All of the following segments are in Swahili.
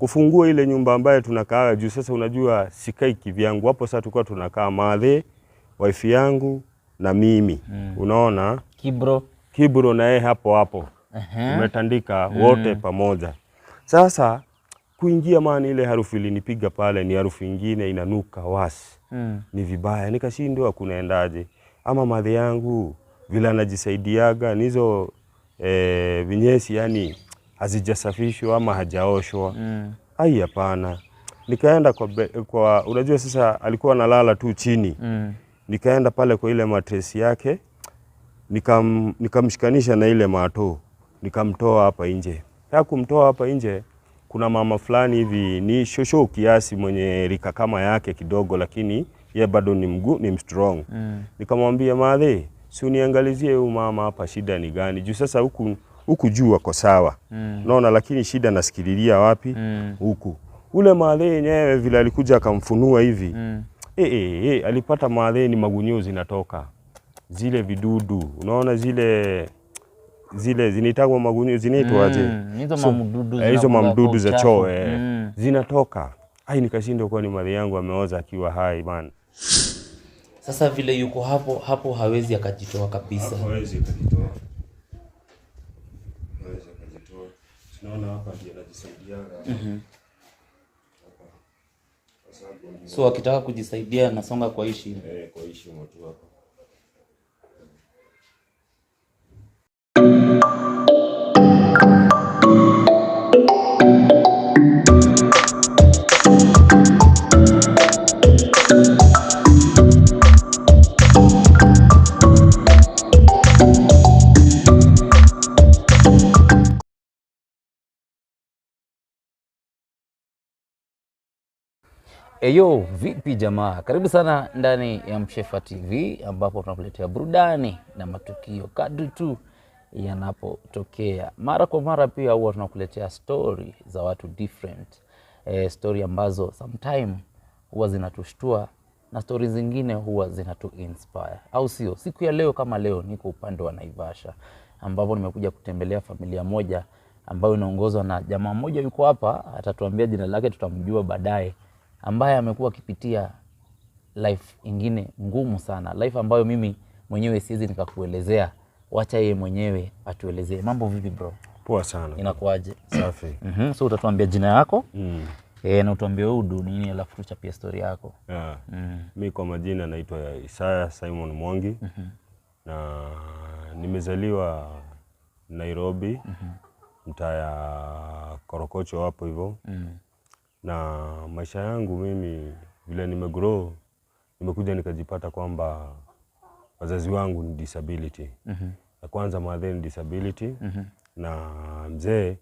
Kufungua ile nyumba ambayo tunakaa juu sasa, unajua sikai kivyangu hapo. Sasa tulikuwa tunakaa madhe, wife yangu na mimi. Unaona? Kibro. Kibro na yeye hapo hapo. Tumetandika wote pamoja. Sasa kuingia man, ile harufu ilinipiga pale ni harufu ingine inanuka wasi. Ni vibaya, nikashindwa kunaendaje, ama madhe yangu vile anajisaidiaga nizo vinyesi yani hazijasafishwa ama hajaoshwa. Ai, hapana. Nikaenda kwa unajua sasa alikuwa analala tu chini. Nikaenda pale kwa ile mattress yake, nikamshikanisha na ile mato, nikamtoa hapa nje. Ya kumtoa hapa nje, kuna mama fulani hivi ni shosho kiasi mwenye rika kama yake kidogo, lakini ye bado ni mguu ni strong. Nikamwambia, madhe, si uniangalizie huyu mama hapa, shida ni gani? Juu sasa huku huku juu wako sawa. Naona, lakini shida nasikililia wapi? Huku. Ule madhe yenyewe vile alikuja akamfunua hivi. Alipata madhe ni magunyoo zinatoka. Zile vidudu, unaona zile zile zinaitagwa magunyoo, zinaitwaje? Hizo mamdudu hizo zinakuwa mamdudu kwa za uchafu. choo zinatoka. Ai, nikashindwa kwa ni madhe yangu ameoza akiwa hai man. Sasa vile yuko hapo hapo hawezi akajitoa kabisa. Hawezi akajitoa. Hawezi akajitoa. Tunaona hapa ndiye anajisaidiaga. Hapa. Kwa sababu ndio So akitaka kujisaidia anasonga kwa hii shimo. Eh, kwa hii shimo tu hapa. Eyo, vipi jamaa? Karibu sana ndani ya Mshefa TV ambapo tunakuletea burudani na matukio kadri tu yanapotokea. Mara kwa mara pia huwa tunakuletea story za watu different. Story ambazo sometime huwa zinatushtua na story zingine huwa zinatu inspire. Au sio? Siku ya leo kama leo niko upande wa Naivasha ambapo nimekuja kutembelea familia moja ambayo inaongozwa na jamaa mmoja yuko hapa, atatuambia jina lake, tutamjua baadaye, ambaye amekuwa akipitia life ingine ngumu sana, life ambayo mimi mwenyewe siwezi nikakuelezea, wacha yeye mwenyewe atuelezee. Mambo vipi bro? Poa sana. Inakuaje? Safi. So utatuambia jina yako na utuambie wewe udu nini, alafu tuchapie story yako. Yeah. Mi kwa majina naitwa Isaya Simon Mwangi. Na nimezaliwa Nairobi, mtaa ya Korokocho hapo hivyo. Na maisha yangu mimi vile nimegrow, nimekuja nikajipata kwamba wazazi wangu ni disability. Na kwanza madhe ni disability na mzee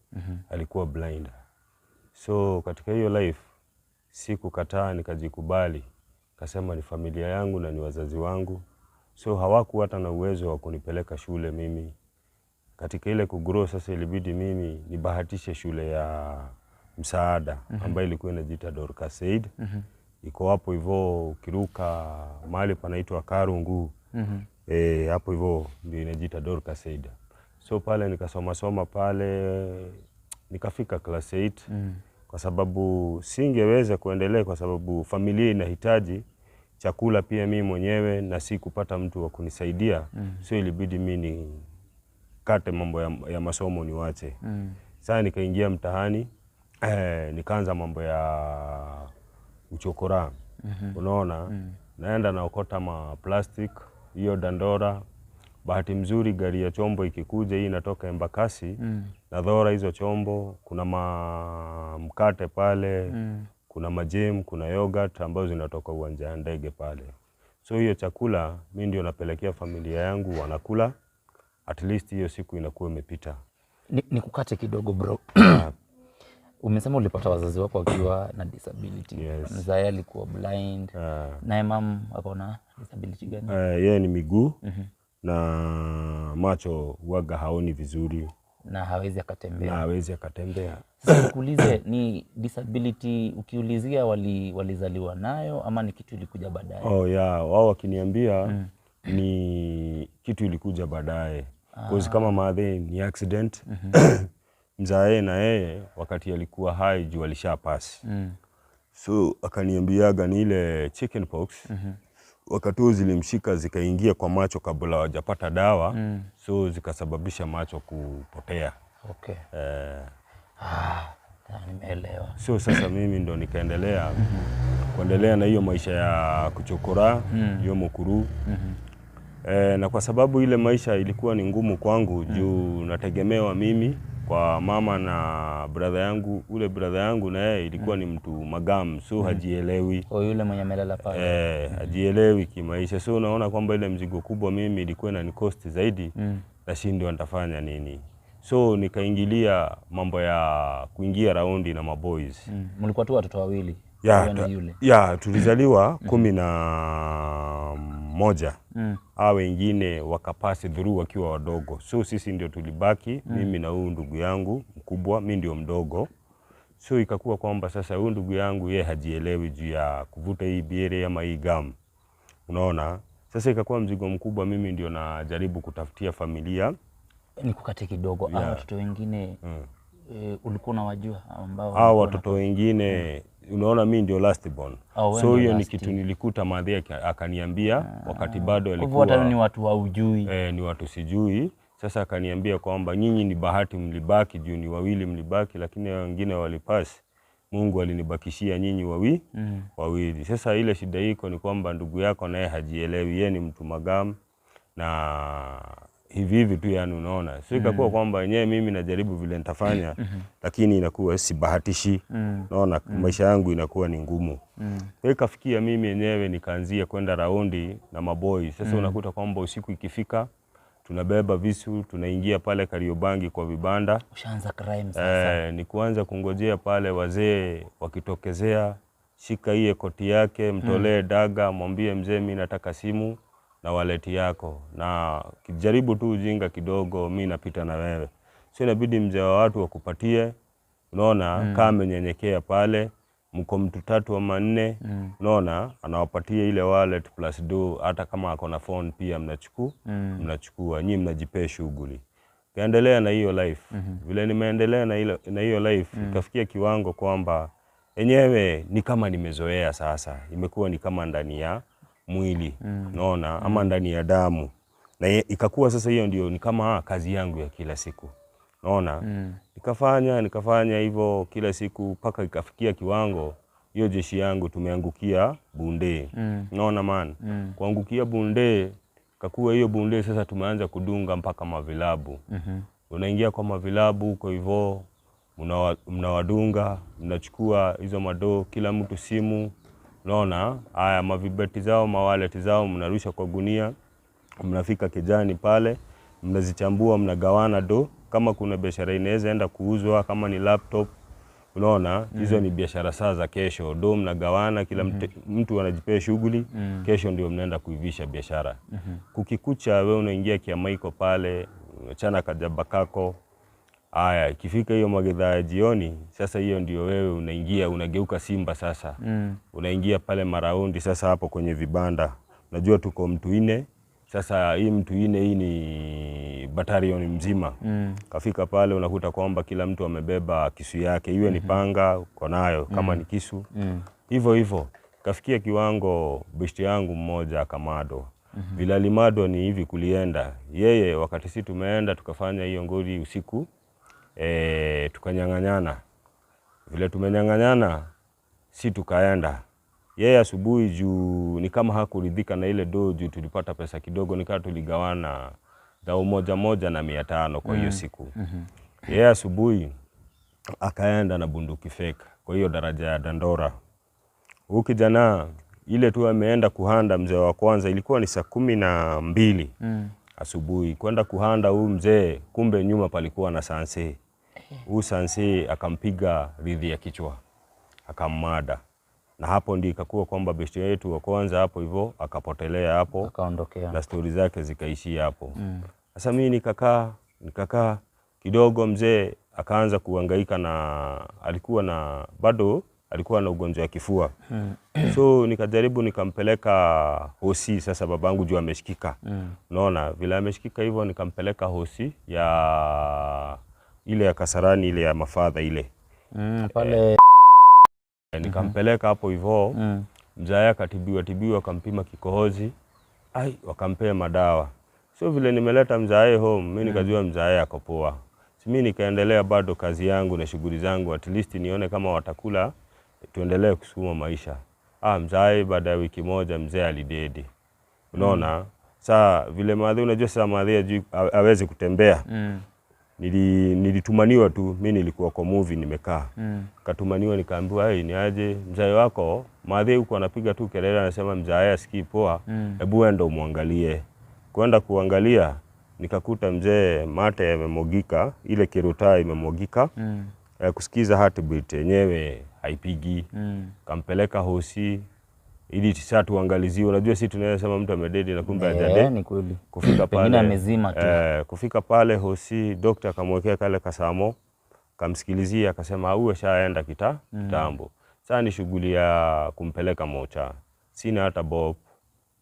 alikuwa blind. So katika hiyo life sikukataa, nikajikubali. Kasema ni familia yangu na ni wazazi wangu. So hawakuwa hata na uwezo wa kunipeleka shule mimi. Katika ile kugrow sasa ilibidi mimi nibahatishe shule ya msaada ambayo ilikuwa inajiita Dorcas Aid. Iko hapo hivyo ukiruka mahali panaitwa Karungu. Hapo hivyo ndio inajiita Dorcas Aid. So pale nikasoma soma pale nikafika class 8. Kwa sababu singeweza kuendelea kwa sababu familia inahitaji chakula pia mimi mwenyewe na si kupata mtu wa kunisaidia. So ilibidi mimi nikate mambo ya masomo niwache. Sasa nikaingia mtaani, nikaanza mambo ya uchokora. Unaona? Naenda naokota ma plastic, hiyo dandora. Bahati mzuri gari ya chombo ikikuja hii inatoka Embakasi, nadhora hizo chombo, kuna mkate pale, kuna majem, kuna yogurt ambazo zinatoka uwanja wa ndege pale. So hiyo chakula mimi ndio napelekea familia yangu wanakula, at least hiyo siku inakuwa imepita. Nikukate kidogo bro. Umesema ulipata wazazi wako wakiwa na disability. Yes. Mzae alikuwa blind. Naye mam ako na disability gani? Yeye ni miguu na macho huwaga haoni vizuri. Na hawezi akatembea. Na hawezi akatembea. Sasa nikuulize, ni disability ukiulizia walizaliwa nayo ama ni kitu ilikuja baadaye? Oh yeah, wao wakiniambia ni kitu ilikuja baadaye. Cause kama madhe ni accident. Mzae na yeye wakati alikuwa hai juu alisha pass. So akaniambiaga ni ile chicken pox. Wakati huo zilimshika zikaingia kwa macho kabla hawajapata dawa. So zikasababisha macho kupotea. Ah, nimeelewa. So sasa mimi ndo nikaendelea kuendelea na hiyo maisha ya kuchokora hiyo mukuru. Na kwa sababu ile maisha ilikuwa ni ngumu kwangu juu nategemewa mimi kwa mama na brother yangu. Ule brother yangu na yeye ilikuwa ni mtu magamu, so hajielewi. Kwa yule mwenye amelala pale. Hajielewi kimaisha, so unaona kwamba ile mzigo kubwa mimi ilikuwa inanikosti zaidi. Nashindwa nitafanya nini, so nikaingilia mambo ya kuingia raundi na maboys. Mlikuwa tu watoto wawili? Ya, Wewe na yule. Ya, tulizaliwa 11. Hao wengine wakapasi through wakiwa wadogo, so sisi ndio tulibaki, mimi na huyu ndugu yangu mkubwa, mi ndio mdogo. So ikakuwa kwamba sasa huyu ndugu yangu ye hajielewi juu ya kuvuta hii biere ama hii gum, unaona. Sasa ikakuwa mzigo mkubwa, mimi ndio najaribu kutafutia familia. Nikukate kidogo. Hao watoto wengine ulikuwa unawajua ambao Hao watoto wengine, unaona mi ndio last born. Oh, wewe So ndio hiyo ni last. kitu nilikuta madhe akaniambia wakati bado Kwa hivyo hata alikuwa ni watu haujui. Ni watu sijui. Sasa akaniambia kwamba nyinyi ni bahati mlibaki juu ni wawili mlibaki, lakini wengine walipasi. Mungu alinibakishia nyinyi wawili. Sasa ile shida iko ni kwamba ndugu yako naye hajielewi, yeye ni mtu magamu na hivi hivi tu, yani unaona. So ikakuwa kwamba yenyewe mimi najaribu vile nitafanya, lakini inakuwa sibahatishi. Unaona maisha yangu inakuwa ni ngumu. Kwa ikafikia mimi yenyewe nikaanzia kwenda raundi na maboi. Sasa unakuta kwamba usiku ikifika tunabeba visu, tunaingia pale Kariobangi kwa vibanda. Ushaanza crime sasa. Ni kuanza kungojea pale wazee wakitokezea, shika hiye koti yake, mtolee daga, mwambie mzee, mi nataka simu na waleti yako, na kijaribu tu ujinga kidogo, mi napita na wewe. So inabidi mzee wa watu wakupatie, unaona, kama amenyenyekea pale, mko mtu tatu ama nne, unaona, anawapatia ile wallet plus do, hata kama ako na phone pia mnachukua, mnachukua, nyinyi mnajipea shughuli. Kaendelea na hiyo life. Vile nimeendelea na hiyo life, ikafikia kiwango kwamba enyewe ni kama nimezoea sasa, imekuwa ni kama ndani ya mwili, unaona, ama ndani ya damu, na ikakuwa sasa hiyo ndio ni kama kazi yangu ya kila siku, unaona. Nikafanya hivyo kila siku mpaka ikafikia kiwango hiyo jeshi yangu tumeangukia Bunde. Unaona man, kuangukia Bunde kakuwa hiyo Bunde sasa tumeanza kudunga mpaka mavilabu. Unaingia kwa mavilabu huko hivyo, mnawadunga, mnachukua hizo madoo, kila mtu simu, unaona, haya mavibeti zao, mawaleti zao mnarusha kwa gunia, mnafika kijani pale, mnazichambua, mnagawana do. Kama kuna biashara inaweza enda kuuzwa, kama ni laptop, unaona, hizo ni biashara saa za kesho. Do mnagawana, kila mtu anajipea shughuli, kesho ndio mnaenda kuivisha biashara. Kukikucha wewe unaingia kiamaiko pale, unachana kajaba kako. Haya, ikifika hiyo magedha ya jioni, sasa hiyo ndio wewe unaingia, unageuka simba sasa. Unaingia pale maraundi sasa hapo kwenye vibanda. Unajua tuko mtu nne. Sasa hii mtu nne hii ni batalioni mzima. Kafika pale unakuta kwamba kila mtu amebeba kisu yake, iwe ni panga uko nayo, kama ni kisu. Hivyo hivyo. Kafikia kiwango beshte yangu mmoja akamadwa. Vile alimadwa ni hivi kulienda. Yeye wakati si tumeenda tukafanya hiyo ngori usiku, tukanyang'anyana. Vile tumenyang'anyana si tukaenda. Yeye asubuhi juu ni kama hakuridhika na ile do juu tulipata pesa kidogo, nikaa tuligawana dhao moja moja na 500 kwa hiyo siku. Yeye asubuhi akaenda na bunduki fake kwa hiyo daraja ya Dandora. Huyu kijana ile tu ameenda kuhanda mzee wa kwanza, ilikuwa ni saa 12 asubuhi kwenda kuhanda huyu mzee, kumbe nyuma palikuwa na sanse. Huyu sanse akampiga ridhi ya kichwa, akammada. Na hapo ndio ikakuwa kwamba beshte yetu wa kwanza hapo hivyo akapotelea hapo, akaondokea na stori zake zikaishia hapo. Sasa mimi nikakaa kidogo, mzee akaanza kuhangaika na alikuwa na bado alikuwa na ugonjwa wa kifua. So nikajaribu nikampeleka hosi. Sasa babangu juu ameshikika. Unaona vile ameshikika hivyo, nikampeleka hosi ya ile ya Kasarani, ile ya mafadha ile. Pale Nikampeleka hapo hivyo. Mzae akatibiwa tibiwa, akampima kikohozi, ai, wakampea madawa. Sio vile nimeleta mzae home, mimi nikajua mzae ako poa. Si mimi nikaendelea bado kazi yangu na shughuli zangu, at least nione kama watakula, tuendelee kusukuma maisha. Mzae baada ya wiki moja mzee alidedi. Unaona? Saa vile madhi, unajua sasa madhi hajui hawezi kutembea. Nilitumaniwa tu, mimi nilikuwa kwa movie nimekaa. Katumaniwa nikaambiwa, hey, ni aje mzae wako madhi huko anapiga tu kelele anasema mzae asikii poa, hebu enda umwangalie. Kwenda kuangalia nikakuta mzee mate yamemwagika, ile keruta imemwagika. Kusikiza heartbeat yenyewe haipigi. Kampeleka hosi ili sasa tuangaliziwe. Unajua sisi tunaweza sema mtu amededi na kumbe hajadedi. Ni kweli. Kufika Pengine pale, amezima tu. Kufika pale hosi, dokta akamwekea kale kasamo, kamsikilizia akasema huyu ashaenda kitambo. Sasa ni shughuli ya kumpeleka mocha. Sina hata bob.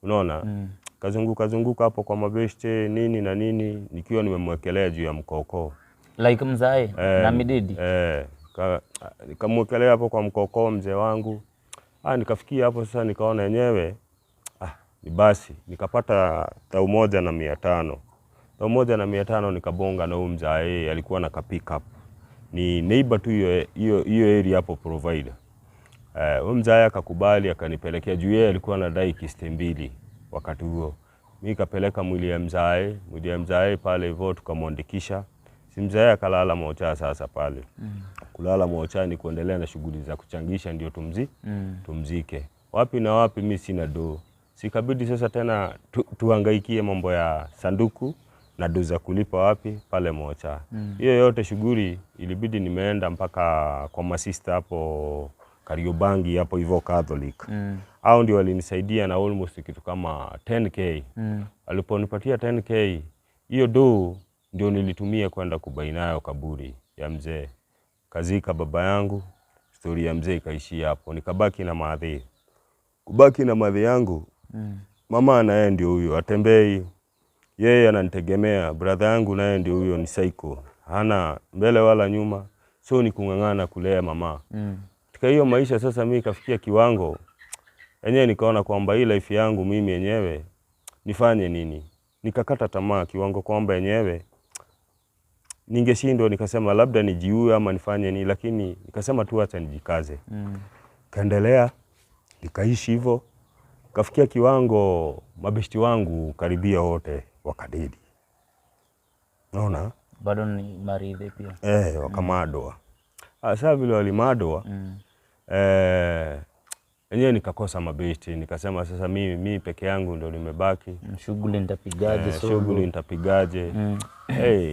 Unaona? Kazunguka zunguka hapo kwa mabeshte nini na nini nikiwa nimemwekelea juu ya mkoko. Like mzae na mididi. Nikamwekelea hapo kwa mkoko mzee wangu. Nikafikia hapo sasa nikaona yenyewe ni basi. Nikapata 1,500. 1,500 nikabonga na huyu mzae, alikuwa na ka pick up. Ni neighbor tu hiyo area hapo provider. Huyu mzae akakubali akanipelekea juu yeye alikuwa anadai kiste 2 wakati huo. Mimi nikapeleka mwili ya mzae pale hivyo tukamwandikisha. Si mzae akalala mocha sasa pale. Kulala mocha ni kuendelea na shughuli za kuchangisha ndio tumzike. Wapi na wapi mimi sina do. Sikabidi sasa tena tuhangaikie mambo ya sanduku na do za kulipa wapi pale mocha. Hiyo yote shughuli ilibidi nimeenda mpaka kwa masista hapo Kariobangi hapo hivyo Catholic. Hao ndio walinisaidia na almost kitu kama 10k. Waliponipatia 10k hiyo do ndio nilitumia kwenda kubainayo kaburi ya mzee. Kazika baba yangu, story ya mzee ikaishia hapo. Nikabaki na madhi. Kubaki na madhi yangu, mama naye ndio huyo, atembei. Yeye ananitegemea, brother yangu naye ndio huyo ni psycho. Hana mbele wala nyuma. So ni kung'ang'ana kulea mama. Katika hiyo maisha sasa mimi nikafikia kiwango yenyewe nikaona kwamba hii life yangu mimi yenyewe nifanye nini? Nikakata tamaa kiwango kwamba yenyewe ningeshindwa, nikasema labda nijiue ama nifanye nini, lakini nikasema tu acha nijikaze. Kaendelea nikaishi hivyo. Kafikia kiwango mabeshti wangu karibia wote wakadedi. Unaona? Bado ni maridhi pia. Wakamadwa. Sasa vile walimadwa, yenyewe nikakosa mabeshti, nikasema sasa mimi peke yangu ndo nimebaki. Shughuli nitapigaje? Shughuli nitapigaje?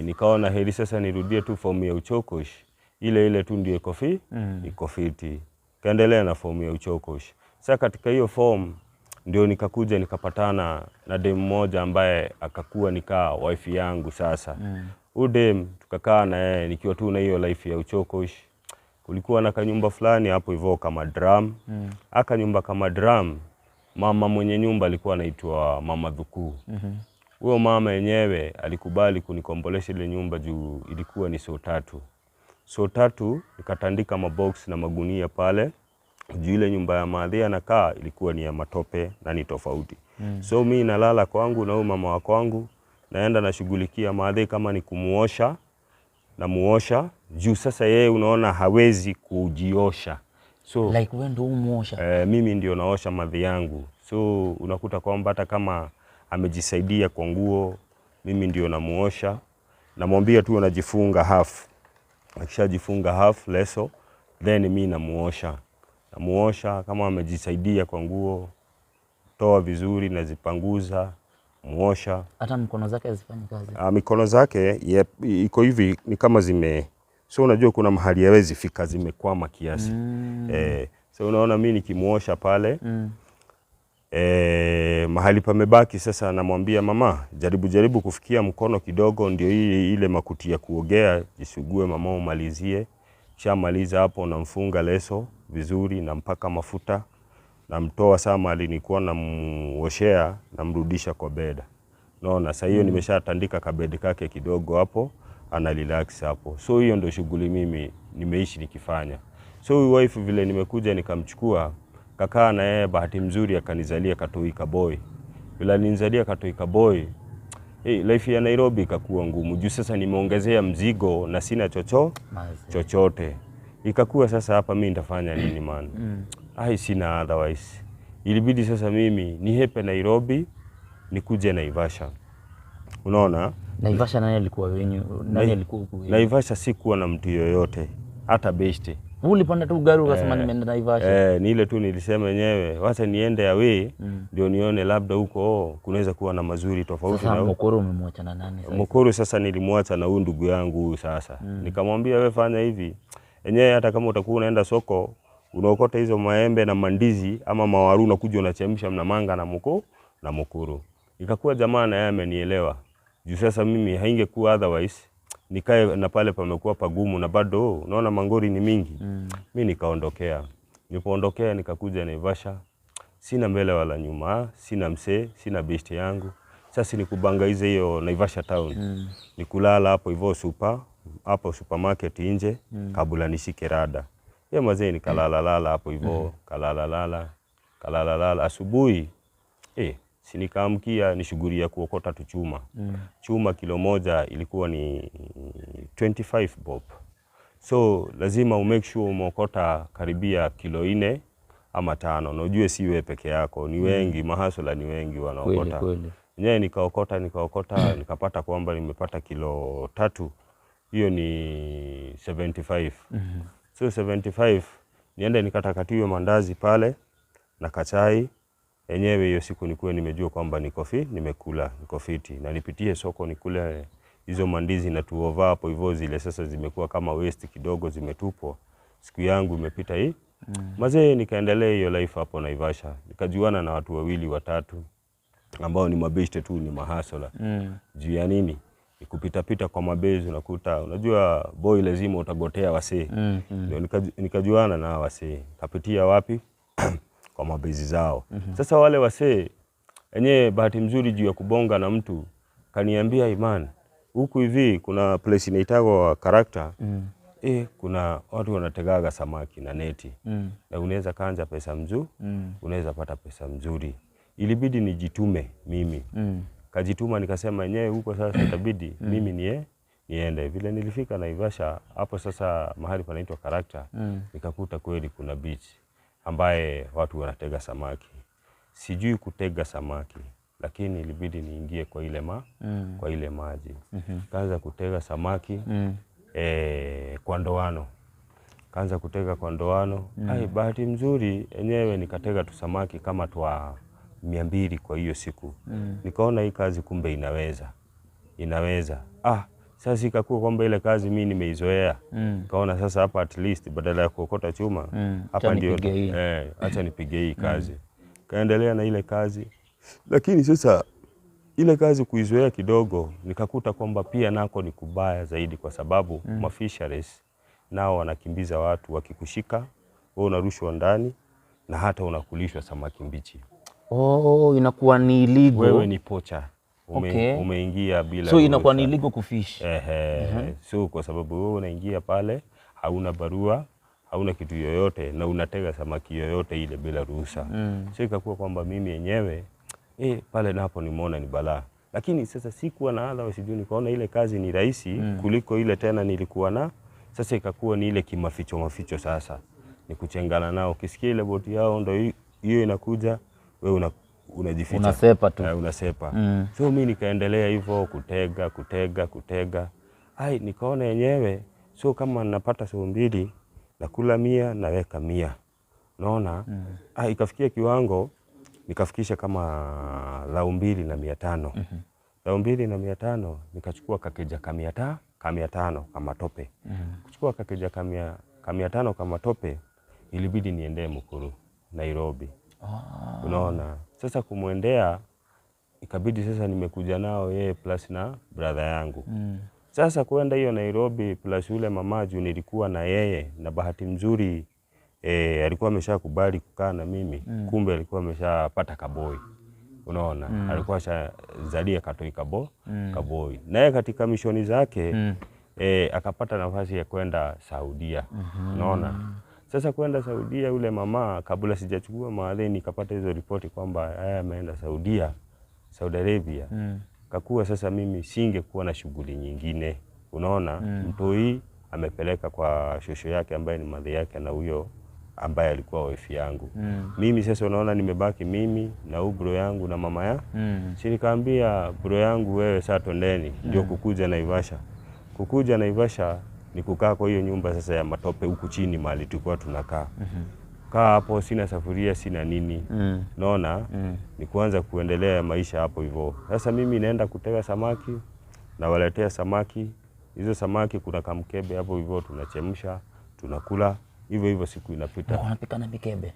Nikaona heri sasa nirudie tu fomu ya uchokosh. Ile ile tu ndio iko fiti. Kaendelea na fomu ya uchokosh. Sasa katika hiyo fomu ndio nikakuja nikapatana na dem mmoja ambaye akakuwa nikaa wife yangu sasa. Huyu dem tukakaa na yeye nikiwa tu na hiyo life ya uchokosh. Kulikuwa na kanyumba fulani hapo hivyo kama drum. Aka nyumba kama drum, mama mwenye nyumba alikuwa anaitwa Mama Dhuku. Huyo mama yenyewe alikubali kunikombolesha ile nyumba juu ilikuwa ni so 3. So 3 nikatandika mabox na magunia pale. Juu ile nyumba ya madhi anakaa ilikuwa ni ya matope na ni tofauti. So mimi nalala kwangu na huyo mama wa kwangu, naenda nashughulikia madhi kama ni kumuosha na muosha juu sasa yeye unaona hawezi kujiosha. So like wewe ndio umuosha? Mimi ndio naosha madhi yangu. So unakuta kwamba hata kama amejisaidia kwa nguo, mimi ndio namuosha. Namwambia tu anajifunga half. Akishajifunga half leso, then mimi namuosha. Namuosha kama amejisaidia kwa nguo, toa vizuri nazipanguza, muosha. Hata mikono zake hazifanyi kazi? Mikono zake iko hivi ni kama zime, so unajua kuna mahali hawezi fika, zimekwama kiasi. So unaona mimi nikimuosha pale, mahali pamebaki sasa namwambia mama jaribu kufikia mkono kidogo ndio ile makuti ya kuogea jisugue mama umalizie. Kishamaliza hapo namfunga leso vizuri, nampaka mafuta, namtoa saa mahali nilikuwa namuoshea, namrudisha kwa beda. Unaona sasa hiyo nimeshatandika kabedi kake kidogo hapo, ana relax hapo. So hiyo ndio shughuli mimi nimeishi nikifanya. So huyu wife vile nimekuja nikamchukua, kakaa na yeye, bahati mzuri akanizalia katoi kaboy. Vile alinizalia katoi kaboy, hey, life ya Nairobi ikakuwa ngumu juu sasa nimeongezea mzigo na sina chochote. Ikakuwa sasa hapa mimi nitafanya nini man? Ai, sina otherwise. Ilibidi sasa mimi nihepe Nairobi nikuje Naivasha. Unaona? Naivasha nani alikuwa wenyu? Nani alikuwa huku? Naivasha sikuwa na mtu yoyote, hata beshte. Ulipanda tu gari ukasema nimeenda Naivasha? Ni ile tu nilisema yenyewe, wacha niende away ndio nione labda huko kunaweza kuwa na mazuri tofauti. Sasa Mokoro umemwacha na nani sasa? Mokoro sasa nilimwacha na huyu ndugu yangu huyu sasa. Nikamwambia wewe fanya hivi. Enyewe hata kama utakuwa unaenda soko unaokota hizo maembe na mandizi ama mawaru unakuja unachemsha na manga na na mokoro. Ikakuwa jamaa na yeye amenielewa. Juu sasa mimi haingekuwa otherwise nikae na pale pamekuwa pagumu na bado unaona mangori ni mingi. Mimi nikaondokea. Nilipoondokea nikakuja Naivasha. Sina mbele wala nyuma, sina msee, sina best yangu. Sasa nikubangaize hiyo Naivasha town. Nikulala hapo hivyo hapo supermarket nje kabla nishike rada. Ye mazee nikalala lala hapo hivyo, kalala lala asubuhi. Si nikaamkia ni shughuli ya kuokota tu chuma. Chuma kilo moja ilikuwa ni 25 bob. So lazima umake sure umeokota karibia kilo 4 ama 5. Na ujue si wewe peke yako, ni wengi, mahasula ni wengi wanaokota. Nyewe nikaokota nikapata kwamba nimepata kilo 3. Hiyo ni 75. So 75 niende nikatakatiwe mandazi pale na kachai. Enyewe hiyo siku nikuwe nimejua kwamba nimekula, niko fiti. Na nipitie soko nikule hizo mandizi na tuova hapo hivyo zile sasa zimekuwa kama waste kidogo zimetupwa. Siku yangu imepita hii. Mazee nikaendelea hiyo life hapo Naivasha. Nikajuana na watu wawili watatu ambao ni mabeshte tu, ni mahasola. Juu ya nini? Nikupita pita kwa mabezi unakuta unajua boy lazima utagotea wasee. Ndio nikajuana na wasee. Kapitia wapi? Kwa mabezi zao. Sasa wale wasee enyewe bahati mzuri juu ya kubonga na mtu kaniambia, Iman, huku hivi kuna place inaitwa Character. Kuna watu wanategaga samaki na neti. Na unaweza kanja pesa mzuri, unaweza pata pesa mzuri. Ilibidi nijitume mimi. Kajituma nikasema yenyewe huko sasa itabidi mimi niende. Vile nilifika Naivasha hapo sasa mahali panaitwa Character, nikakuta kweli kuna beach ambaye watu wanatega samaki. Sijui kutega samaki, lakini ilibidi niingie kwa ile kwa ile maji. Kaanza kutega samaki kwa ndoano. Kaanza kutega kwa ndoano. Ai, bahati mzuri enyewe nikatega tu samaki kama twa 200 kwa hiyo siku. Nikaona hii kazi kumbe inaweza. Inaweza. Sasa ikakuwa kwamba ile kazi mimi nimeizoea. Nikaona sasa hapa at least badala ya kuokota chuma hapa ndio acha nipige hii kazi. Kaendelea na ile kazi. Lakini sasa ile kazi kuizoea kidogo nikakuta kwamba pia nako ni kubaya zaidi kwa sababu mafisheries nao wanakimbiza watu, wakikushika wewe unarushwa ndani na hata unakulishwa samaki mbichi. Oh, inakuwa ni illegal. Wewe ni pocha. Umeingia bila. So inakuwa ni illegal kufish. So kwa sababu wewe unaingia pale hauna barua, hauna kitu yoyote na unatega samaki yoyote ile bila ruhusa. So ikakuwa kwamba mimi yenyewe pale napo nimeona ni balaa. Lakini sasa sikuwa na adha sijui, nikaona ile kazi ni rahisi kuliko ile tena nilikuwa na. Sasa ikakuwa ni ile kimaficho maficho sasa. Ni kuchengana nao. Ukisikia ile boti yao ndio hiyo inakuja, wewe unajificha. Unasepa tu. Unasepa. So mimi nikaendelea hivyo kutega. Ai, nikaona yenyewe so kama napata siku mbili nakula 100 naweka 100. Unaona? Ikafikia kiwango nikafikisha kama 2,500. 2,500 nikachukua kakeja ka 500 kama tope. Kuchukua kakeja ka 500 kama tope ilibidi niende Mukuru Nairobi. Unaona? Sasa kumuendea ikabidi sasa nimekuja nao yeye plus na brother yangu. Sasa kuenda hiyo Nairobi plus yule mamaju nilikuwa na yeye, na bahati mzuri alikuwa ameshakubali kukaa na mimi. Kumbe alikuwa ameshapata kaboi. Unaona? Alikuwa ashazalia katoi kaboi. Naye katika mishoni zake Akapata nafasi ya kwenda Saudia. Unaona? Sasa kwenda Saudia yule mama, kabla sijachukua mahali nikapata hizo ripoti kwamba haya ameenda Saudia, Saudi Arabia. Kakuwa sasa mimi singekuwa na shughuli nyingine. Unaona? Mtoi amepeleka kwa shosho yake ambaye ni madhi yake na huyo ambaye alikuwa wife yangu. Mimi sasa unaona nimebaki mimi na huyu bro yangu na mama ya. Si nikaambia bro yangu wewe sasa twendeni ndio kukuja Naivasha. Kukuja Naivasha ni kukaa kwa hiyo nyumba sasa ya matope huku chini mahali tulikuwa tunakaa. Kaa hapo sina safuria sina nini. Unaona? Ni kuanza kuendelea maisha hapo hivyo. Sasa mimi naenda kutega samaki na waletea samaki. Hizo samaki kuna kamkebe hapo hivyo tunachemsha, tunakula. Hivyo hivyo siku inapita. Unapika na mikebe?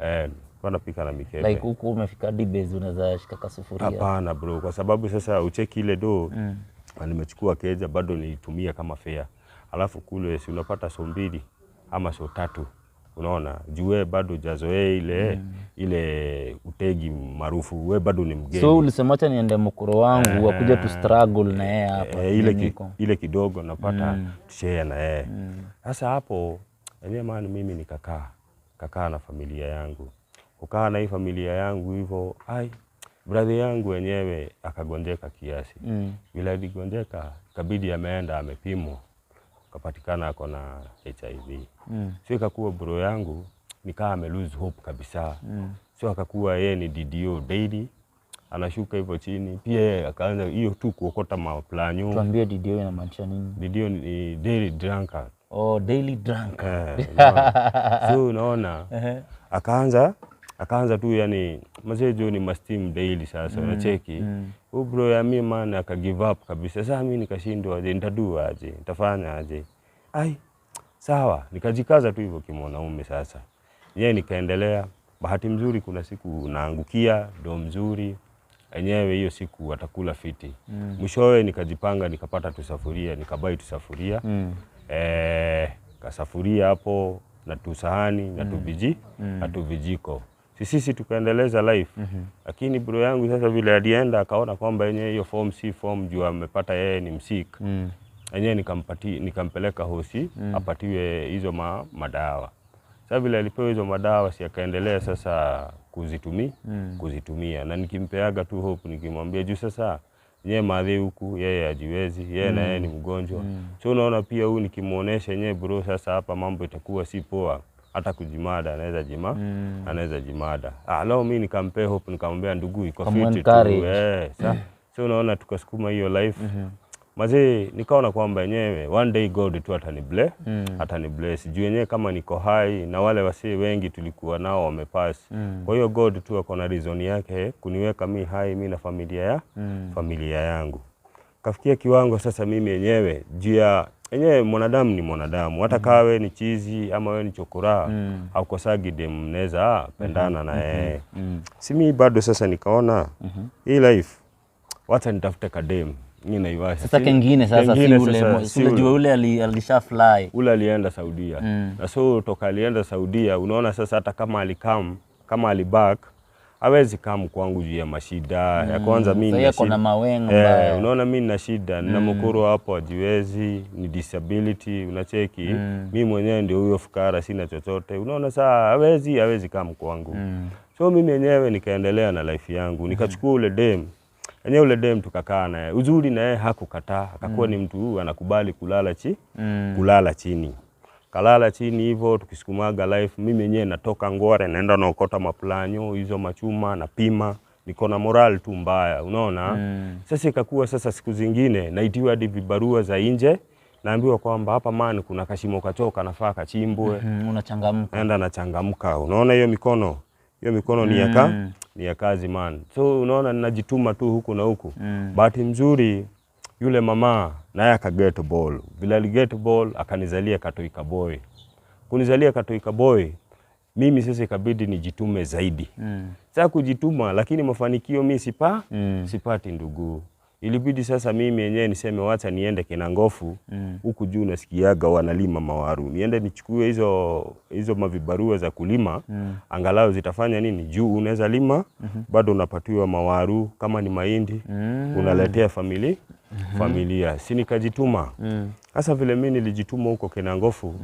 Wanapika na mikebe. Like huku umefika dibezi unaweza shika kasufuria. Hapana bro, kwa sababu sasa ucheki ile do nimechukua keja bado nilitumia kama fare. Alafu kule si unapata so 2 ama so 3. Unaona, juu wewe bado hujazoea ile ile utegi maarufu, wewe bado ni mgeni. So ulisema acha niende mkoro wangu akuja tu struggle na yeye hapa. Ile kidogo napata share na yeye. Sasa hapo enyewe maana mimi nikakaa na familia yangu. Kukaa na hii familia yangu hivyo, ai brother yangu wenyewe akagonjeka kiasi. Bila aligonjeka kabidi ameenda amepimwa, kapatikana ako na HIV. Sio ikakuwa bro yangu nikaa ame lose hope kabisa. Sio akakuwa yeye ni DDO daily anashuka hivyo chini. Pia yeye akaanza hiyo tu kuokota maplanyo. Tuambie DDO inamaanisha nini? DDO ni daily drunkard. Oh, daily drunk. So unaona akaanza tu yani mazee jo ni mastim daily sasa unacheki. Huyu bro ya mimi man aka give up kabisa. Sasa mimi nikashindwa aje nitadua aje nitafanya aje. Ai sawa nikajikaza tu hivyo kimwanaume sasa. Yeye nikaendelea. Bahati mzuri kuna siku naangukia do mzuri enyewe hiyo siku atakula fiti. Mwishowe nikajipanga nikapata tusafuria, nikabai tusafuria. Kasafuria hapo na tusahani na tubiji na tuvijiko. Sisi tukaendeleza life. Lakini bro yangu sasa vile alienda akaona kwamba yenyewe hiyo form si form juu amepata yeye ni msik. Yenyewe nikampeleka hosi apatiwe hizo madawa. Sasa vile alipewa hizo madawa si akaendelea sasa kuzitumia. Na nikimpeaga tu hope nikimwambia juu sasa yeye madhi huku yeye hajiwezi, yeye na yeye ni mgonjwa. So unaona pia huyu nikimuonesha yeye bro sasa hapa mambo itakuwa si poa, hata kujimada anaweza jima, anaweza jimada. Leo mimi nikampe hope nikamwambia ndugu iko fit tu. So unaona tukasukuma hiyo life. Mazee nikaona kwamba yenyewe one day God tu atani bless. Juu yenyewe kama niko hai na wale wasee wengi tulikuwa nao wamepass. Kwa hiyo God tu akona reason yake kuniweka mi hai mi na familia familia yangu. Kafikia kiwango sasa mimi yenyewe juu ya yenyewe mwanadamu ni mwanadamu. Hata kawe ni chizi ama wewe ni chokora haukosagi dem mnaweza pendana na yeye. Si mimi bado sasa nikaona hii life wacha nitafute kadem. Mimi Naivasha. Sasa kengine sasa si ule, unajua ule alisha fly. Ule alienda Saudia. Na so toka alienda Saudia unaona sasa hata kama alikam, kama aliback hawezi kam kwangu juu ya mashida. Ya kwanza mimi nina shida. Unaona mimi nina shida, nina mkoro hapo hajiwezi, ni disability unacheki. Mimi mwenyewe ndio huyo fukara sina chochote. Unaona sasa hawezi kam kwangu. So mimi mwenyewe nikaendelea na life yangu, nikachukua ule dem. Enyewe ule dem tukakaa naye. Uzuri naye hakukataa, akakuwa ni mtu huyu anakubali kulala kulala chini. Kalala chini hivyo tukisukumaga life, mimi mwenyewe natoka Ngware naenda naokota maplanyo, hizo machuma napima, niko na moral tu mbaya, unaona? Sasa ikakuwa sasa siku zingine naitiwa hadi vibarua za nje, naambiwa kwamba hapa man kuna kashimo kachoka nafaa kachimbwe. Unachangamka. Naenda nachangamka. Unaona hiyo mikono? Hiyo mikono ni ni ya kazi man. So unaona ninajituma tu huku na huku. Bahati mzuri yule mama naye aka get ball. Bila ali get ball akanizalia katoika boy. Kunizalia katoika boy mimi sasa ikabidi nijitume zaidi. Sasa kujituma lakini mafanikio mimi sipati ndugu. Ilibidi sasa mimi yenyewe niseme wacha niende Kinangofu huku juu nasikiaga wanalima mawaru. Niende nichukue hizo mavibarua za kulima angalau zitafanya nini? Juu unaweza lima bado unapatiwa mawaru kama ni mahindi unaletea Familia. Si nikajituma. Sasa vile mimi nilijituma huko Kinangofu,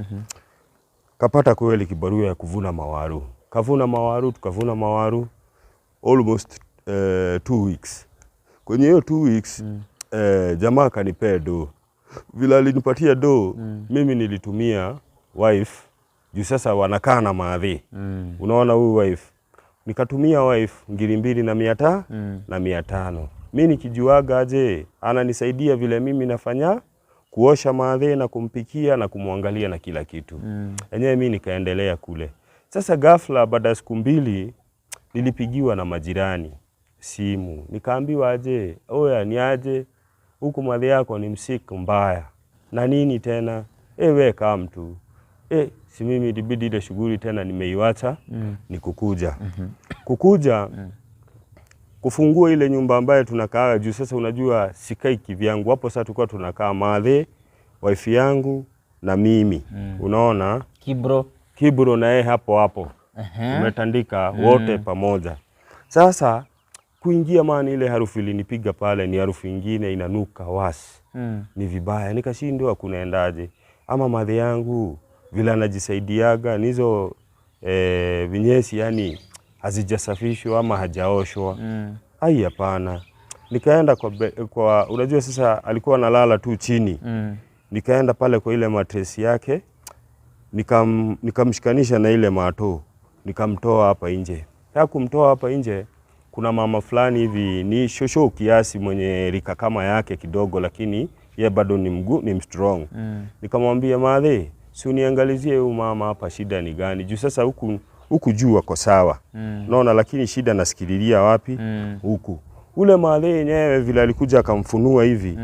kapata kweli kibarua ya kuvuna mawaru. Kavuna mawaru, tukavuna mawaru almost 2 weeks. Kwenye hiyo 2 weeks jamaa kanipea do. Vile alinipatia do, mimi nilitumia wife juu sasa wanakaa na maadhi. Unaona huyu wife. Nikatumia wife ngiri 2 na 500 na 500. Mimi nikijuaga aje ananisaidia vile mimi nafanya kuosha maadhi na kumpikia na kumwangalia na kila kitu. Enyewe mimi nikaendelea kule. Sasa ghafla baada ya siku 2 nilipigiwa na majirani simu. Nikaambiwa aje, oya ni aje huku madhi yako ni msiku mbaya. Na nini tena? We kama mtu. Si mimi ilibidi ile shughuli tena nimeiacha ni kukuja. Kukuja kufungua ile nyumba ambayo tunakaa juu sasa unajua sikai kivyangu. Hapo sasa tulikuwa tunakaa madhe, wife yangu na mimi. Unaona? Kibro na yeye hapo hapo. Tumetandika wote pamoja. Sasa kuingia maana ile harufu ilinipiga pale ni harufu nyingine inanuka wasi. Ni vibaya nikashindwa kunaendaje. Ama madhe yangu vile anajisaidiaga nizo vinyesi yani hazijasafishwa ama hajaoshwa. Ai hapana. Nikaenda kwa unajua sasa alikuwa analala tu chini. Nikaenda pale kwa ile matresi yake nikamshikanisha na ile mato, nikamtoa hapa nje. Sasa kumtoa hapa nje kuna mama fulani hivi ni shosho kiasi mwenye rika kama yake kidogo lakini ye bado ni mguu ni strong. Nikamwambia madhe, si uniangalizie huyu mama hapa shida ni gani? Juu sasa huku juu wako sawa. Unaona lakini shida nasikililia wapi? Huku. Ule madhe yenyewe vile alikuja akamfunua hivi.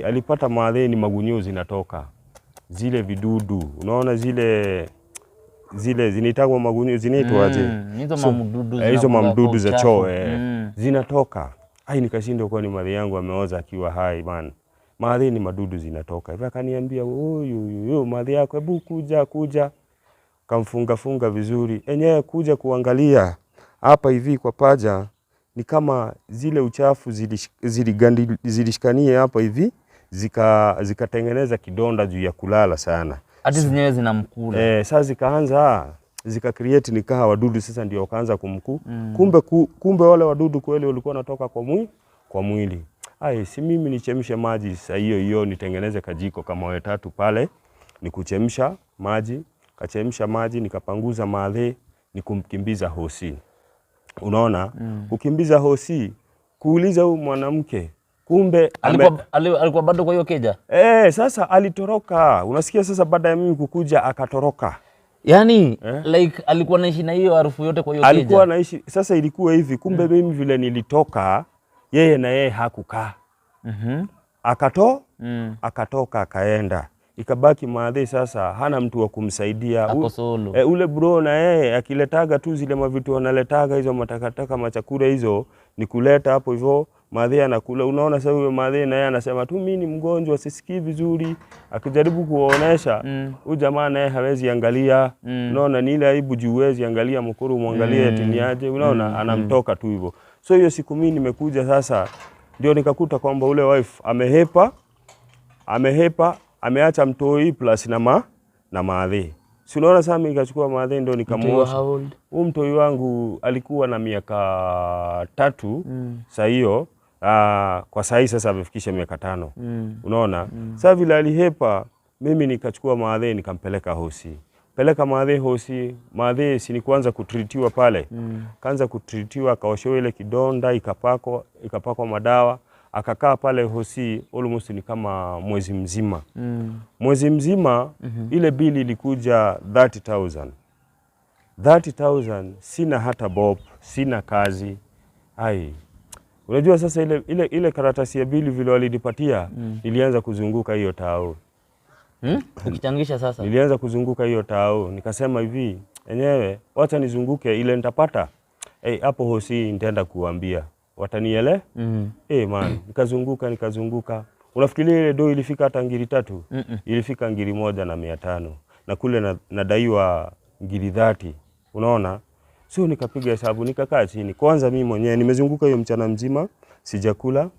Alipata madhe ni magunyuzi zinatoka. Zile vidudu, unaona zile zinaitwa magunyuzi zinaitwa aje? Hizo mamdudu hizo mamdudu za choo zinatoka. Ai nikashindwa kwa ni madhe yangu ameoza akiwa hai man. Madhe ni madudu zinatoka. Hivi akaniambia huyu madhe yako hebu kuja. Kamfunga funga vizuri. Enyewe kuja kuangalia hapa hivi kwa paja ni kama zile uchafu zilishikanie hapa hivi zikatengeneza kidonda juu ya kulala sana. Hadi zenyewe zinamkula. Sasa zikaanza zika create nikaha wadudu sasa ndio wakaanza kumku. Kumbe wale wadudu kweli walikuwa wanatoka kwa mwili. Ai si mimi nichemshe maji sasa hiyo hiyo nitengeneze kajiko kama wewe tatu pale nikuchemsha maji, kachemsha maji nikapanguza madhe nikumkimbiza hosi. Unaona? Kukimbiza hosi kuuliza huyu mwanamke kumbe alikuwa bado kwa hiyo keja. Sasa alitoroka. Unasikia sasa baada ya mimi kukuja akatoroka. Yani like alikuwa anaishi na hiyo harufu yote kwa hiyo keja. Alikuwa anaishi. Sasa ilikuwa hivi kumbe mimi vile nilitoka yeye na yeye hakukaa. Akatoka akaenda. Ikabaki maadhi sasa hana mtu wa kumsaidia. Ule bro na yeye akiletaga tu zile mavitu analetaga hizo matakataka machakula hizo ni kuleta hapo hivyo maadhi anakula. Unaona sasa huyo maadhi na yeye anasema tu mimi ni mgonjwa sisikii vizuri. Akijaribu kuonesha huyu jamaa naye hawezi angalia. Unaona ni ile aibu juu huwezi angalia mkuru muangalie eti ni aje. Unaona anamtoka tu hivyo. So hiyo siku mimi nimekuja sasa ndio nikakuta kwamba ule wife amehepa ameacha mtoi plus na maadhi. Si unaona sasa mimi nikachukua maadhi ndio nikamuosha. Huyu mtoi wangu alikuwa na miaka 3 saa hiyo. Kwa saa hii sasa amefikisha miaka 5. Unaona? Sasa vile alihepa mimi nikachukua maadhi nikampeleka hosi. Peleka maadhi hosi, maadhi si ni kuanza kutritiwa pale. Kaanza kutritiwa akaoshewa ile kidonda ikapakwa madawa. Akakaa pale hosi almost ni kama mwezi mzima. Mwezi mzima ile bili ilikuja 30,000. 30,000 sina hata bob, sina kazi. Ai. Unajua sasa ile karatasi ya bili vile walinipatia, nilianza kuzunguka hiyo tao. Ukichangisha sasa. Nilianza kuzunguka hiyo tao, nikasema hivi, enyewe wacha nizunguke ile nitapata. Hapo hosi nitaenda kuambia. Wataniele? Man, nikazunguka. Unafikiria ile do ilifika hata ngiri 3? Ilifika ngiri 1 na 500. Na kule nadaiwa ngiri 30. Unaona? So nikapiga hesabu, nikakaa chini. Kwanza mimi mwenyewe nimezunguka hiyo mchana mzima, sijakula.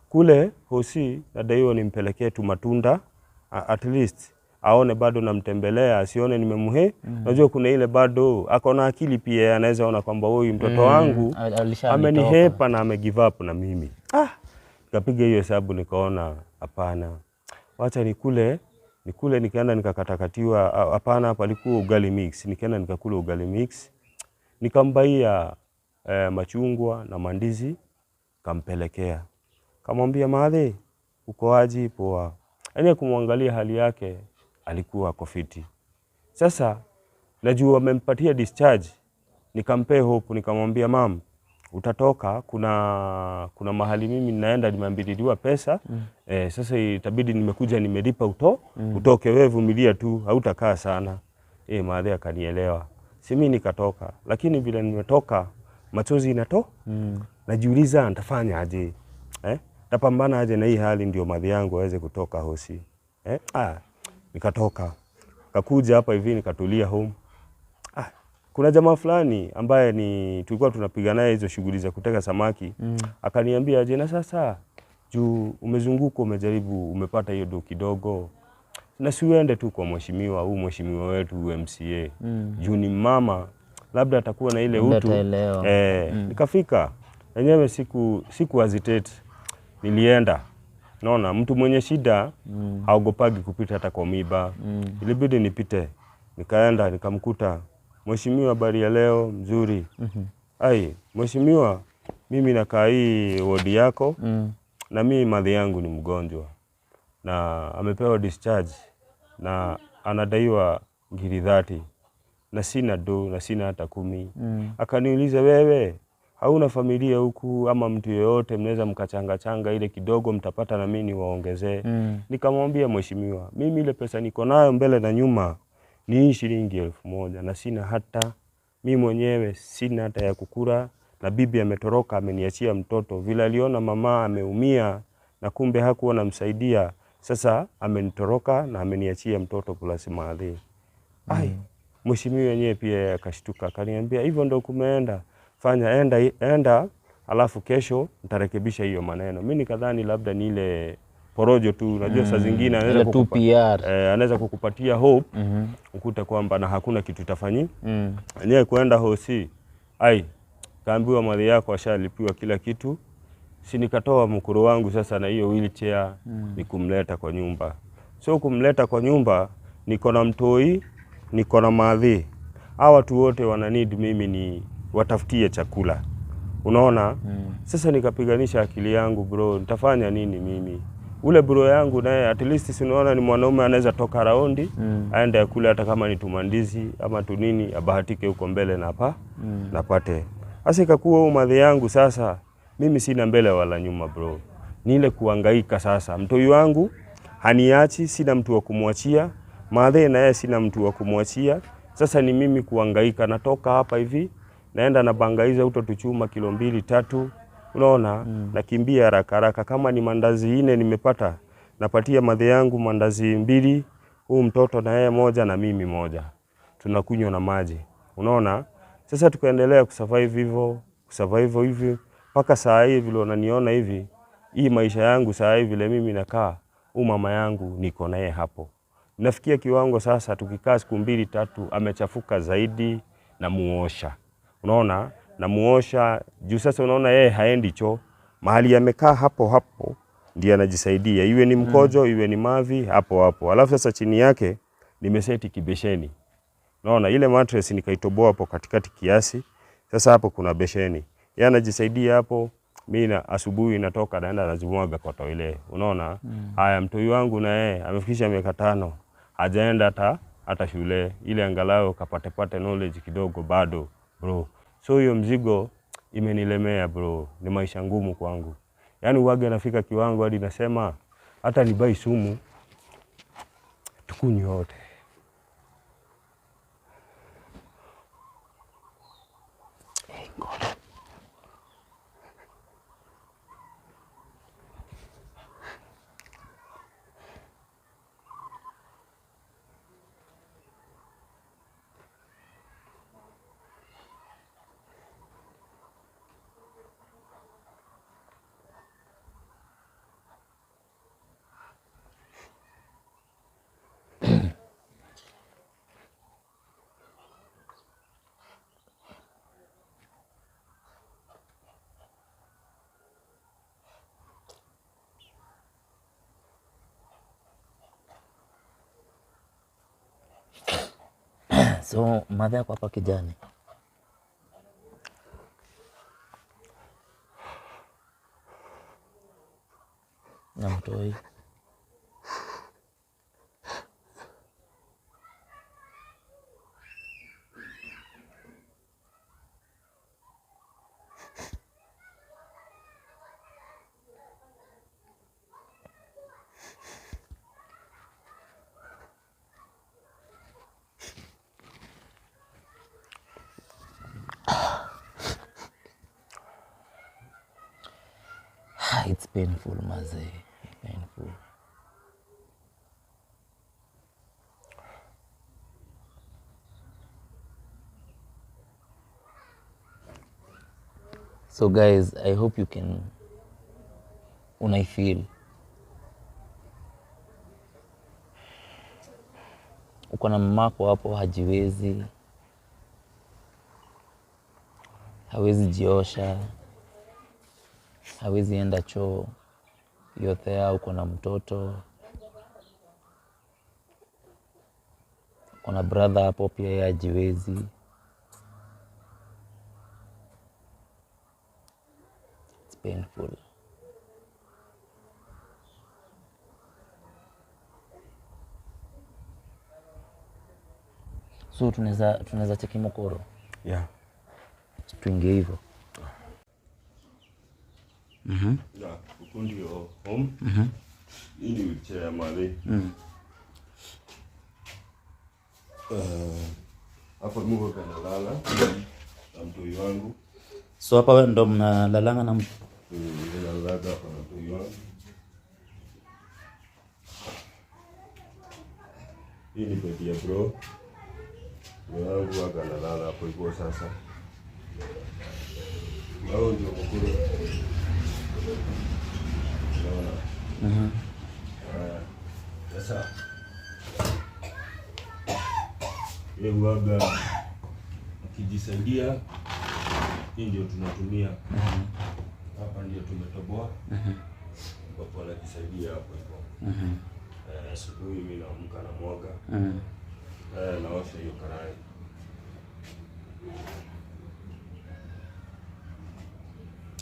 Kule hosi nadaiwa nimpelekee tu matunda, at least aone bado namtembelea, asione nimemhe. Unajua kuna ile bado ako na akili pia, anaweza ona kwamba huyu mtoto wangu amenihepa na ame give up na mimi. Nikapiga hiyo hesabu nikaona hapana, wacha nikule. Nikaenda nikakatakatiwa, hapana, palikuwa ugali mix. Nikaenda nikakula ugali mix, nikambaia machungwa na mandizi, kampelekea. Kamwambia madhe, uko aje? Poa. Yaani kumwangalia hali yake alikuwa ako fiti. Sasa najua amempatia discharge, nikampea hope, nikamwambia mam, utatoka, kuna mahali mimi ninaenda nimeambiliwa pesa. Sasa itabidi nimekuja nimelipa utoke, wewe vumilia tu, hautakaa sana. Madhe akanielewa. Si mimi nikatoka, lakini vile nimetoka machozi inato. Najiuliza nitafanya aje? Tapambana aje na hii hali ndio madhi yangu aweze kutoka hosi. Nikatoka. Kakuja hapa hivi nikatulia home. Kuna jamaa fulani ambaye ni tulikuwa tunapiga naye hizo shughuli za kuteka samaki. Akaniambia je, na sasa juu umezunguka, umejaribu, umepata hiyo do kidogo, na si uende tu kwa mheshimiwa, huu mheshimiwa wetu MCA. Juu ni mama, labda atakuwa na ile utu. Nikafika yenyewe siku hesitate, nilienda. Naona mtu mwenye shida haogopagi kupita hata kwa miba. Ilibidi nipite. Nikaenda nikamkuta mheshimiwa, habari ya leo? Mzuri. Ai, mheshimiwa, mimi nakaa hii wodi yako, na mimi madhi yangu ni mgonjwa na amepewa discharge na anadaiwa ngiri 30 na sina do na sina hata 10. Akaniuliza, wewe hauna familia huku ama mtu yeyote mnaweza mkachanga changa ile kidogo mtapata na mimi niwaongezee? Nikamwambia mheshimiwa, mimi ile pesa niko nayo mbele na nyuma ni shilingi 1000 na sina hata mimi mwenyewe, sina hata ya kukula, na bibi ametoroka ameniachia mtoto. Vile aliona mama ameumia na kumbe hakuwa namsaidia, sasa amenitoroka na ameniachia mtoto plus maadhi. Ai, mheshimiwa yenyewe pia akashtuka, akaniambia hivyo ndio kumeenda, fanya enda, alafu kesho nitarekebisha hiyo maneno. Mimi nikadhani labda ni ile porojo tu, unajua saa zingine anaweza kukupatia hope, ukute kwamba na hakuna kitu itafanyi. Yenyewe kuenda hosi, ai, kaambiwa mali yako ashalipiwa kila kitu. Si nikatoa mkuru wangu sasa na hiyo wheelchair, nikumleta kwa nyumba. So kumleta kwa nyumba, niko na mtoi, niko na madhi. Hawa watu wote wana need mimi ni watafutie chakula. Unaona? Sasa nikapiganisha akili yangu, bro, nitafanya nini mimi? Ule bro yangu naye at least si unaona ni mwanaume anaweza toka raundi, aende akule hata kama ni tumandizi ama tunini, abahatike huko mbele na hapa napate. Sasa ikakuwa huyu madhi yangu sasa mimi sina mbele wala nyuma bro. Ni ile kuhangaika sasa. Mtoi wangu haniachi, sina mtu wa kumwachia. Madhe na yeye sina mtu wa kumwachia. Sasa ni mimi kuhangaika, natoka hapa hivi naenda na bangaiza uto tuchuma kilo 2 3, unaona? Nakimbia haraka haraka. Kama ni mandazi 4 nimepata, napatia madhe yangu mandazi 2, huu mtoto na yeye 1 na mimi 1. Tunakunywa na maji. Unaona? Sasa tukaendelea kusurvive hivyo, kusurvive hivyo mpaka saa hii vile unaniona hivi. Hii maisha yangu saa hii vile mimi nakaa, huu mama yangu niko naye hapo. Nafikia kiwango sasa tukikaa siku 2 3 amechafuka zaidi na muosha. Unaona? Na muosha juu sasa unaona yeye haendi choo. Mahali amekaa hapo hapo ndiye anajisaidia. Iwe ni mkojo, iwe ni mavi, hapo hapo. Alafu sasa chini yake nimeseti kibesheni. Unaona ile mattress nikaitoboa hapo katikati kiasi. Sasa hapo kuna besheni. Yeye anajisaidia hapo, mimi na asubuhi natoka naenda nazimwaga kwa toilet. Unaona? Haya, mtoi wangu na yeye amefikisha miaka 5. Hajaenda hata shule ile angalau kapate pate knowledge kidogo bado bro. So hiyo mzigo imenilemea bro, ni maisha ngumu kwangu. Yaani uwaga nafika kiwango hadi nasema hata nibai sumu tukunywe wote. Hey God. So madha yako hapa kijani. Na mtoi. It's painful mazee, painful. So guys, I hope you can unaifeel. Uko na mamako hapo hajiwezi, hawezi jiosha, hawezi enda choo, yote. Uko na mtoto, uko na brother hapo pia yeye hajiwezi. It's painful. So tunaweza cheki mokoro. Yeah. Tuingie hivyo. Yeah, huku ndio home. Hii ni wheelchair ya Mali. Hapa Mungu kanalala na mtoi wangu. So hapa wewe ndo mnalalanga na mtu? Nalala hapa na mtoi wangu. Hii ni bed ya bro. Bro wangu hapa analala hapo hivyo sasa. Hao ndio mkuru. Unaona? Sasa yeye huaga akijisaidia, hii ndio tunatumia. Hapa ndio tumetoboa. Ambapo anajisaidia hapo hivyo. Asubuhi mimi naamka na mwaga. Naosha hiyo karai.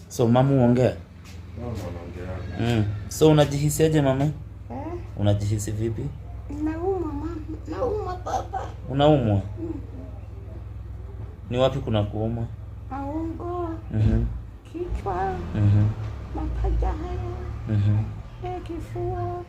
So mama uongea? Mama anaongea. So unajihisiaje mama? Unajihisi vipi? Naumwa mama, naumwa baba. Unaumwa? Ni wapi kuna kuuma? Maungo, kichwa, mapaja haya, kifua.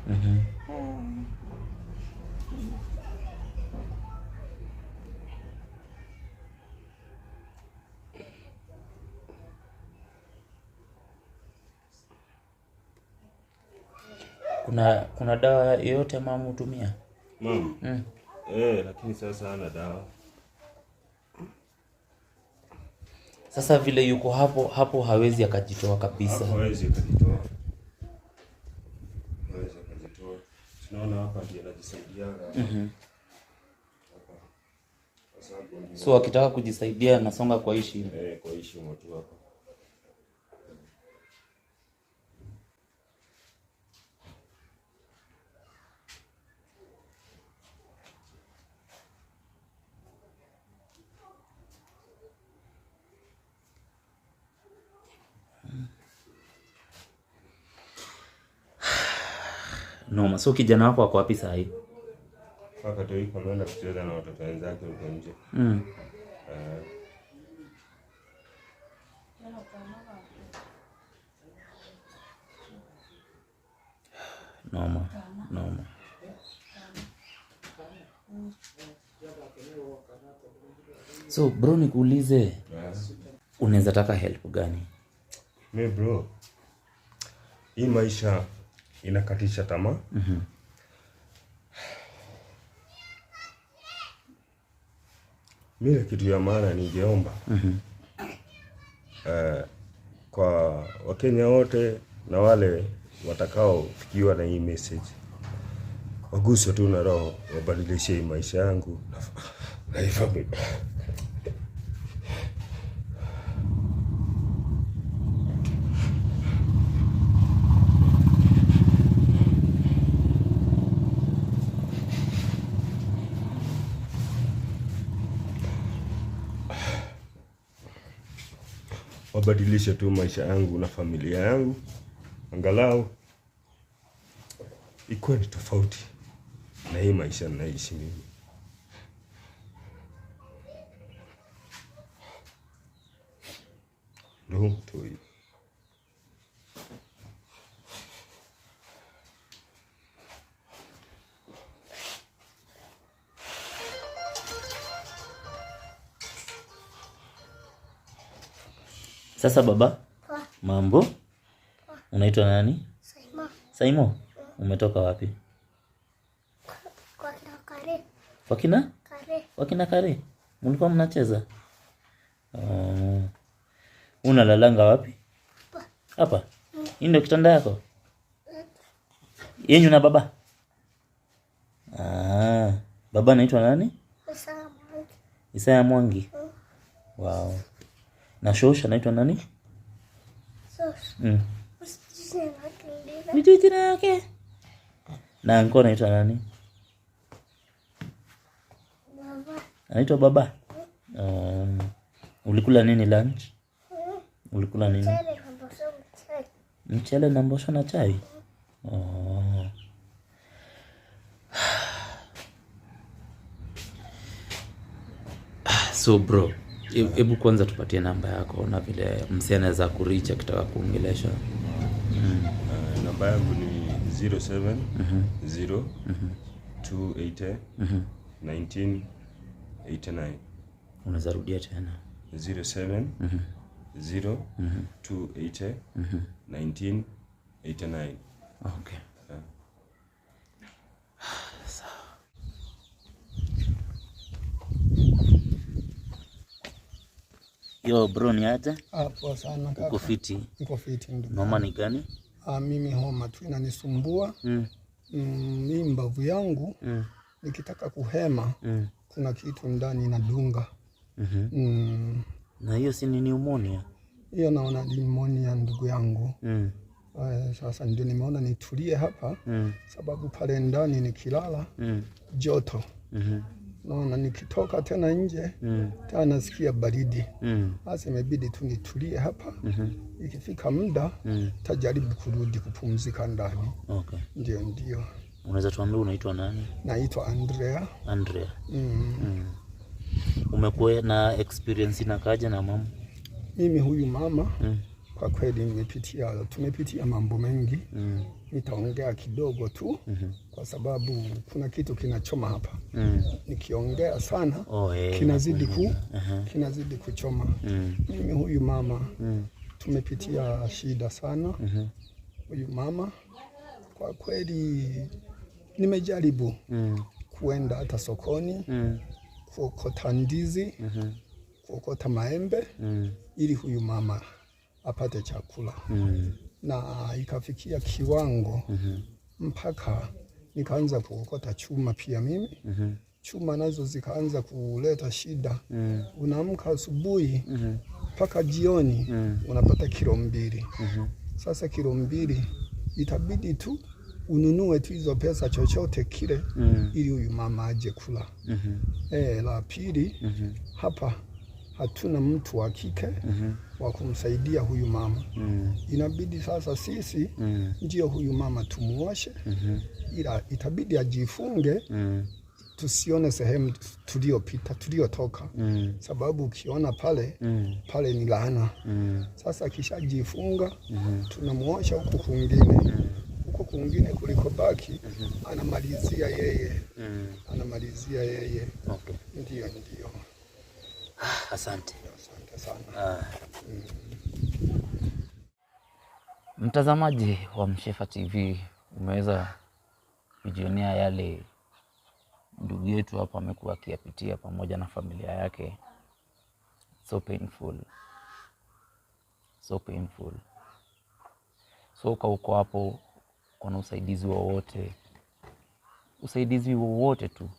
Kuna dawa yoyote mama hutumia? Mama. Lakini sasa hana dawa. Sasa vile yuko hapo hapo hawezi akajitoa kabisa. Hapo hawezi akajitoa. Hawezi akajitoa. Tunaona hapa ndiye anajisaidia. Hapa. Sasa hapo ndio. So akitaka kujisaidia anasonga kwa hii shimo. Kwa hii shimo tu hapa. Noma. So kijana wako ako wapi saa hii? Paka tu yuko ameenda kucheza na watoto wenzake huko nje. Noma, noma. So bro, nikuulize, unaweza taka help gani? Mi bro, hii maisha inakatisha tamaa. Mimi kitu ya maana ningeomba kwa Wakenya wote na wale watakaofikiwa na hii message, waguswe tu na roho, wabadilishe hii maisha yangu na hii familia. wabadilishe tu maisha yangu na familia yangu, angalau ikuwe ni tofauti na hii maisha ninaishi mimi. Ndio mtoi. Sasa baba, mambo? Unaitwa nani? Saimo. Saimo? Umetoka wapi? Kwa kina Kare. Kwa kina? Kare. Kwa kina Kare? Mlikuwa mnacheza? Unalalanga wapi? Hapa. Hii ndio kitanda yako? Yenyu na baba? Ah, baba anaitwa nani? Isaya Mwangi. Isaya Mwangi. Wow. Na shosha anaitwa nani? Sos. Sijui jina yake. Na anko anaitwa nani? Baba. Anaitwa baba. Ulikula nini lunch? Ulikula nini? Mchele na mboso mchele. Mchele na mbosho na chai. Oh. So bro, hebu kwanza tupatie namba yako na vile msee anaweza kureach akitaka kuongelesha. Namba yangu ni 07 0 280 19 89. Unaweza rudia tena? 07 0 280 19 89. Okay. Sawa. Yo bro, ni aje? Poa sana kaka. Uko fiti? Niko fiti ndugu. Noma ni gani? Mimi homa tu inanisumbua. Mimi mbavu yangu nikitaka kuhema kuna kitu ndani inadunga. Na hiyo si ni pneumonia? Hiyo naona pneumonia ndugu yangu. Sasa ndio nimeona nitulie hapa sababu pale ndani nikilala joto. Naona nikitoka tena nje tena nasikia baridi. Sasa imebidi tu nitulie hapa. Ikifika muda tajaribu kurudi kupumzika ndani. Okay. Ndio ndio. Unaweza tuambia unaitwa nani? Naitwa Andrea. Andrea. Umekuwa na experience na kaja na mama? Mimi huyu mama kwa kweli tumepitia mambo mengi. Nitaongea kidogo tu kwa sababu kuna kitu kinachoma hapa. Nikiongea sana kinazidi kuchoma. Mimi huyu mama tumepitia shida sana. Huyu mama kwa kweli nimejaribu kuenda hata sokoni kuokota ndizi, kuokota maembe ili huyu mama apate chakula. Na ikafikia kiwango mpaka nikaanza kuokota chuma pia mimi. Chuma nazo zikaanza kuleta shida. Unaamka asubuhi mpaka jioni unapata kilo 2. Sasa kilo 2 itabidi tu ununue tu hizo pesa chochote kile ili huyu mama aje kula. La pili hapa hatuna mtu wa kike wa kumsaidia huyu mama. Inabidi sasa sisi ndio huyu mama tumuoshe, ila itabidi ajifunge tusione sehemu tuliyopita, tuliyotoka. Sababu ukiona pale pale ni laana. Sasa akishajifunga tunamuosha huku kwingine. Huko kwingine kulikobaki anamalizia yeye. Anamalizia yeye. Okay. Ndio ndio. Asante. Asante sana. Mtazamaji wa Mshefa TV, umeweza kujionea yale ndugu yetu hapa amekuwa akiyapitia pamoja na familia yake. So painful. So painful. So kwa uko hapo, kuna usaidizi wowote, usaidizi wowote tu,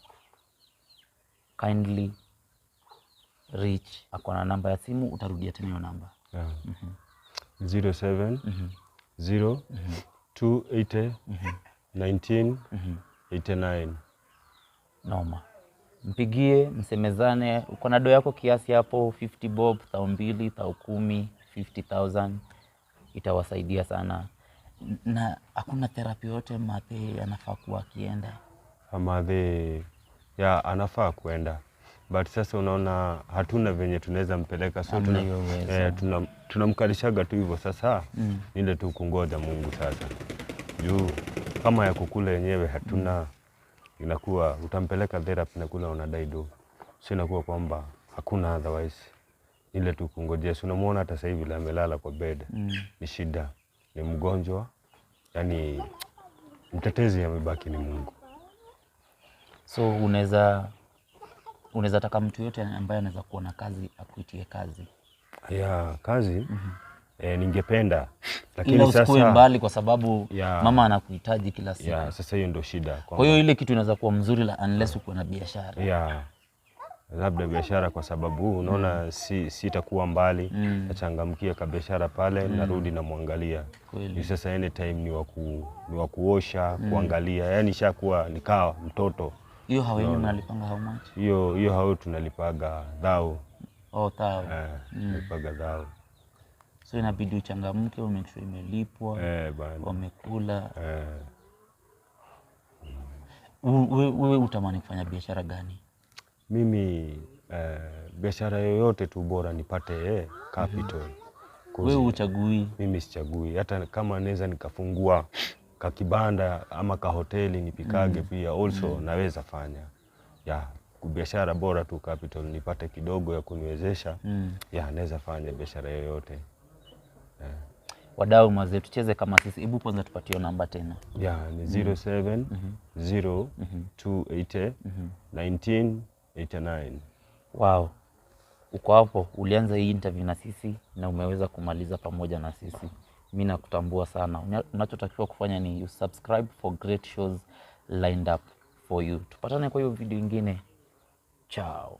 kindly reach. Ako na namba ya simu, utarudia tena hiyo namba. 07 0 280 19 89. Noma. Mpigie, msemezane. Uko na do yako kiasi hapo, 50 bob, 2,000, 10,000, 50,000 itawasaidia sana. Na hakuna therapy yote mathe anafaa kuwa akienda? Amadhe ya anafaa kuenda, but sasa unaona hatuna venye tunaweza mpeleka, so Hamna hiyo uwezo. Tunamkalishaga tu hivyo sasa. Ile tu kungoja Mungu sasa, juu kama ya kukula yenyewe hatuna, inakuwa utampeleka therapy na kula unadai do, so inakuwa kwamba hakuna otherwise, ile tu kungojea. Si unamuona hata sasa hivi vile amelala kwa bed, ni shida, ni mgonjwa, yani mtetezi amebaki ni Mungu. So unaweza taka mtu yote ambaye anaweza kuwa na kazi akuitie kazi? Ya kazi, ningependa, lakini Ila usikuwe sasa mbali kwa sababu mama anakuhitaji kila siku. Ya, sasa hiyo ndio shida. Kwa hiyo ile kitu inaweza kuwa mzuri la unless ukuwe na biashara. Ya, labda biashara, kwa sababu unaona sitakuwa mbali, nachangamkia kabiashara pale, narudi namwangalia. Kweli. Ni sasa anytime ni wa kuosha, kuangalia, yani ishakuwa nikawa mtoto. Hiyo hao yenu mnalipanga how much? Hiyo hao tunalipaga dhao. Oh, thao. Tunalipaga dhao. So inabidi uchangamke, umake sure imelipwa, Bana. wamekula. Wewe utamani kufanya biashara gani? Mimi biashara yoyote tu bora nipate capital. Wewe uchagui? Mimi sichagui, hata kama naweza nikafungua kakibanda ama kahoteli nipikage pia also naweza fanya. Ya, biashara bora tu capital nipate kidogo ya kuniwezesha. Ya, naweza fanya biashara yoyote. Wadau mazee, tucheze kama sisi. Hebu kwanza tupatie namba tena. Ya, ni 07 0 280 19 89. Wow. Uko hapo, ulianza hii interview na sisi na umeweza kumaliza pamoja na sisi. Mi nakutambua sana. Unachotakiwa kufanya ni you subscribe for great shows lined up for you. Tupatane kwa hiyo video ingine. Ciao.